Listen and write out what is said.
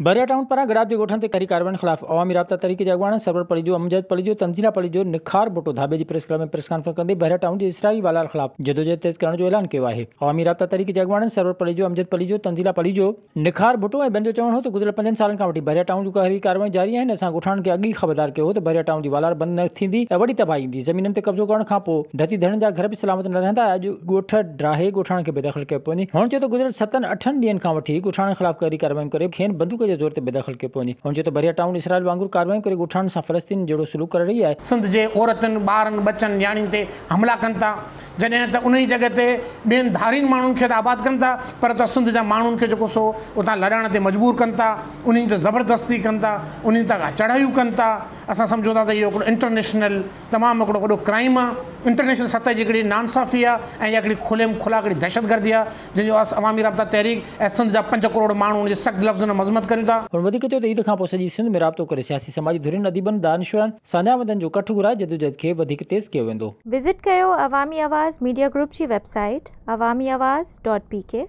Bahria town پاران گڏاپ جي ڳوٺن تي قهري ڪاررواين خلاف عوامي رابطا تحريڪ جي اڳواڻن سرور پليجو، امجد پليجو، تنزيلا پليجو، نخار Bhutto Dhabeji press club ۾ press conference ڪندي بحريا ٽائون جي اسرائيلي والار خلاف جدوجهد تيز ڪرڻ جو اعلان ڪيو آهي. عوامي رابطا تحريڪ جي اڳواڻن سرور پليجو، امجد پليجو، تنزيلا پليجو، نخار ڀٽو ۽ ٻين جو چوڻ هو ته گذريل پنجن سالن کان وٺي بحريا ٽائون جون قهري ڪارروايون جاري آهن، اسان ڳوٺاڻن کي اڳ ئي خبردار ڪيو هو ته بحريا ٽائون جي والار بند نه ٿيندي ته وڏي تباهي ايندي، زمينن تي قبضو ڪرڻ کانپوء ڌرتي ڌڻين جا گهر به سلامت نه رهندا ۽ اڄ ڳوٺ ڊاهي ڳوٺاڻن کي بيدخل ڪيو پيو وڃي. هن چيو ته گذريل ستن اٺن ڏينهن کان وٺي ڳوٺاڻن خلاف قهري ڪارروايون ڪري کين بندوق جي زور تي بيدخل ڪيو پيو وڃي. هن چيو ته بحريا ٽائون اسرائيل وانگر ڪارروايون ڪري ڳوٺاڻن سان فلسطينين جهڙو سلوڪ ڪري رهي آهي. سنڌ جي عورتن، ٻارن، ٻچن، نياڻين تي حملا ڪن ٿا، جڏهن ته انهي جڳهه تي ٻين ڌارين ماڻهن کي ته آباد ڪن ٿا پر اتان سنڌ جا ماڻهن کي جيڪو سو اتان لڏائڻ تي مجبور ڪن ٿا، انهن تي زبردستي ڪن ٿا، انهن تان چڙهايون ڪن ٿا. اسان سمجهون ٿا ته اهو هڪڙو انٽرنيشنل تمام هڪڙو وڏو ڪرائيم آ، انٽرنيشنل سطح جي هڪڙي ناانصافي آ ۽ اها هڪڙي کليم کلا هڪڙي دهشتگردي آ جنهن جو اسان عوامي رابطا تحريڪ ۽ سنڌ جا پنج ڪروڙ ماڻهو ان جي سخت لفظن ۾ مذمت ڪريون ٿا. هن وڌيڪ چيو ته عيد کانپوء سڄي سنڌ ۾ رابطو ڪري سياسي سماجي ڌرين، اديبن، دانشورن، ساڃاهه وندن جو ڪٺ گهرائي جدوجهد کي وڌيڪ تيز ڪيو ويندو. وزٽ ڪيو عوامي آواز ميڊيا گروپ جي web site Awami Awaz dot P K.